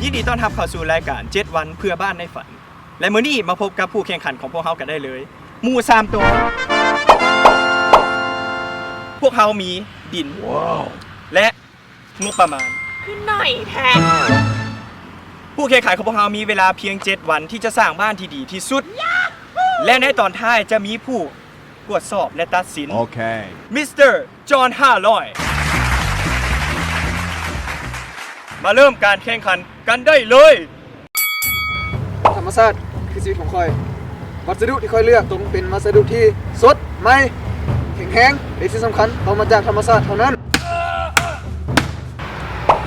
ຍິນດີຕ້ອນຮັບເຂົ້າສູ່ລາຍການເຈັດວັນເພື່ອບ້ານໃນຝັນ ແລະ ມື້ນີ້ມາພົບກັບຜູ້ແຂ່ງຂັນຂອງພວກເຮົາກັນໄດ້ເລີຍ ໝູ່ສາມໂຕ. ພວກເຮົາມີດິນ ແລະ ງົບປະມານ ຄືໜ້ອຍແທ້. ຜູ້ແຂ່ງຂັນຂອງພວກເຮົາມີເວລາພຽງເຈັດວັນທີ່ຈະສ້າງບ້ານທີ່ດີທີ່ສຸດ ແລະ ໃນຕອນທ້າຍຈະມີຜູ້ກວດສອບ ແລະ ຕັດສິນ ໂອເຄ ມິສເຕີ ຈອນ ຫ້າຮ້ອຍ ມາເລີ່ມການແຂ່ງຂັນກັນໄດ້ເລີຍ. ທຳມະຊາດຄືຊີວິດຂອງຂ້ອຍ. ວັດສະດຸທີ່ຂ້ອຍເລືອກຕ້ອງເປັນວັດສະດຸທີ່ສົດໃໝ່ ແຂງແຮງ ແລະ ທີ່ສຳຄັນຕ້ອງມາຈາກທຳມະຊາດເທົ່ານັ້ນ.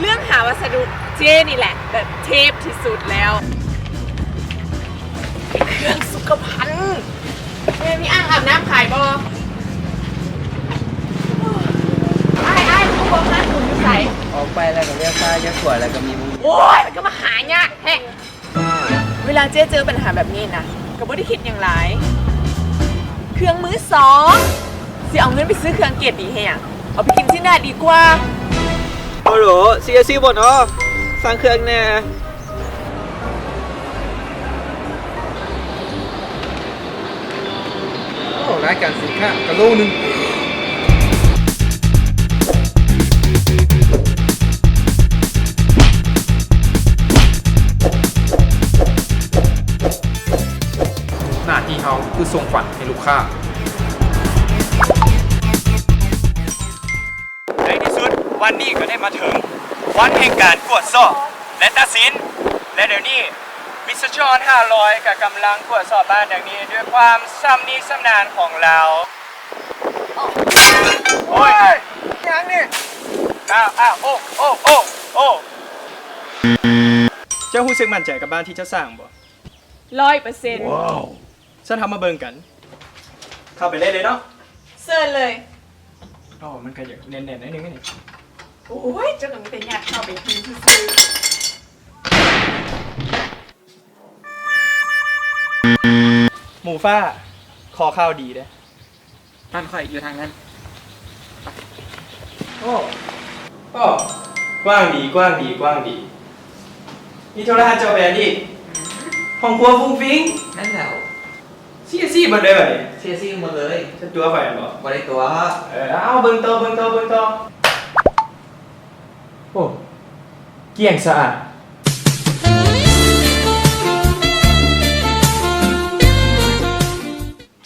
ເລື່ອງຫາວັດສະດຸ ເຈ້ນີ້ແຫຼະແບບເທບທີ່ສຸດແລ້ວ. ເຄື່ອງສຸຂະພັນ ແມ່ມີອ່າງອາບນ້ຳຂາຍບໍ່? ອ້າຍ ອ້າຍ ຮູ້ບໍ່ຮ້ານບຸນຢູ່ໃສ? ອອກໄປແລ້ວກໍລ້ຽວຊ້າຍ ລ້ຽວຂວາ ແລ້ວກໍມີໝູ່. ໂອ້ຍ ມັນກໍມາຫາຍາກແທ້. ເວລາເຈ້ເຈີບັນຫາແບບນີ້ນະ ກໍບໍ່ໄດ້ຄິດຫຍັງຫຼາຍ. ເຄື່ອງມືສອງ ຊິເອົາເງິນໄປຊື້ເຄື່ອງເກຣດດີເຮັດຫຍັງ? ເອົາໄປກິນຊີ້ນດາດດີກວ່າ. ໂອໂຫຼ ຊິຊື້ບໍ່ນໍ? ສັ່ງເຄື່ອງແດ່. ໂອ້ ລາຍການສິນຄ້າກະໂລໜຶ່ງ. ໜ້າທີ່ເຮົາຄືສົ່ງຝັນໃຫ້ລູກຄ້າ. ໃນທີ່ສຸດ ວັນນີ້ກໍໄດ້ມາເຖິງວັນແຫ່ງການກວດສອບ ແລະ ຕັດສິນ ແລະ ດຽວນີ້ ມິສເຕີ ຈອນ ຫ້າຮ້ອຍ ກໍກຳລັງກວດສອບບ້ານດັ່ງນີ້ດ້ວຍຄວາມຊຳນິຊຳນານຂອງລາວ. ໂອ້ຍ ຫຍັງນີ້? ອ້າວ ອ້າວ ໂອ້ ໂອ້ ໂອ້ ໂອ້ ເຈົ້າຮູ້ສຶກໝັ້ນໃຈກັບບ້ານທີ່ເຈົ້າສ້າງບໍ່? ຮ້ອຍເປີເຊັນ. ຊັ້ນເຮົາມາເບິ່ງກັນ. ເຂົ້າໄປເລີຍເນາະ. ເຊີນເລີຍ. ອໍ ມັນກະຢາກແໜ້ນໆໜ້ອຍໜຶ່ງນີ້. ໂອ້ຍ ເຈົ້າກະມີແຕ່ຍັດເຂົ້າໄປກິນຊື່ໆ. ໝູ່ຟ້າ ຂໍຂ່າວດີເດີ້. ບ້ານຂ້ອຍຢູ່ທາງນັ້ນ. ໂອ້ ໂອ້ ກວ້າງດີ ກວ້າງດີ ກວ້າງດີ. ມີໂທລະທັດຈໍແບນອີກ. ຫ້ອງຄົວຟຸ້ງຟິ້ງ. ນັ້ນແຫຼ້ວ. ເສຍສີໝົດເລີຍບາດນີ້. ເສຍສີໝົດເລີຍ. ເຈົ້າຕົວະຂ້ອຍແມ່ນບໍ່? ບໍ່ໄດ້ຕົວະ. ເອີ ເອົາ ເບິ່ງຕໍ່ ເບິ່ງຕໍ່ ເບິ່ງຕໍ່. ໂອ້ ກ້ຽງສະອາດ.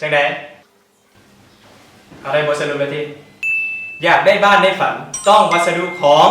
ຈັ່ງໃດ? ເອົາ ໄດ້ບົດສະຫຼຸບແລ້ວຕິ? ຢາກໄດ້ບ້ານໃນຝັນ ຕ້ອງວັດສະດຸຂອງ